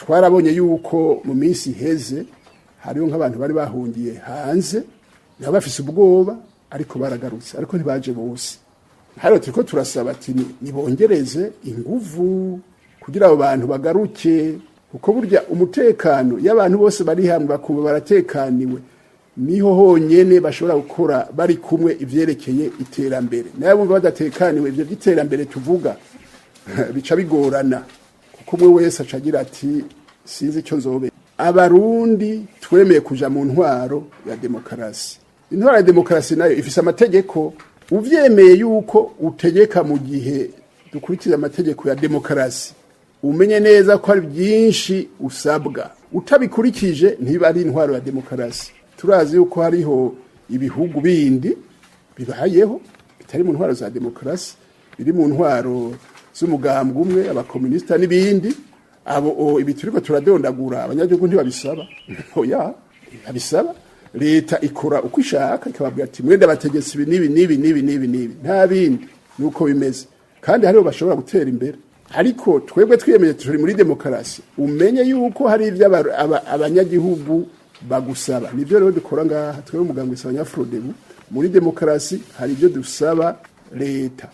Twarabonye yuko mu minsi iheze hariho nk'abantu bari bahungiye hanze, nabo bafise ubwoba, ariko baragarutse, ariko ntibaje bose. Hariho turiko turasaba ati nibongereze inguvu kugira abo bantu bagaruke, kuko burya umutekano iyo abantu bose bari hamwe bakumva baratekaniwe, niho honyene bashobora gukora bari kumwe ivyerekeye iterambere. Nayo bumva badatekaniwe, ivyo vy'iterambere tuvuga bica bigorana, kuko umwe wese aca agira ati: "Sinzi icyo nzobe." Abarundi twemeye kuja mu ntwaro ya demokarasi. Intwaro ya demokarasi nayo ifise amategeko. Uvyemeye yuko utegeka mu gihe dukurikiza amategeko ya demokarasi, umenye neza ko hari byinshi usabwa. Utabikurikije, ntiba ari intwaro ya demokarasi. Turazi yuko hariho ibihugu bindi bibayeho bitari mu ntwaro za demokarasi, biri mu ntwaro z'umugambwe umwe, abakomunisita n'ibindi. Abo ibi turiko turadondagura abanyagihugu ntibabisaba, oya, ntibabisaba. Leta ikora uko ishaka, ikababwira ati: "Mwende abategetsi, ibi n'ibi n'ibi n'ibi n'ibi n'ibi", nta bindi. Nuko bimeze, kandi hariho bashobora gutera imbere. Ariko twebwe twiyemeje, turi muri demokarasi, umenye yuko hari ibyo abanyagihugu bagusaba. Nibyo rero dukora ngaha twebwe umugambwe Sawanya Frodebu. Muri demokarasi hari ibyo dusaba leta.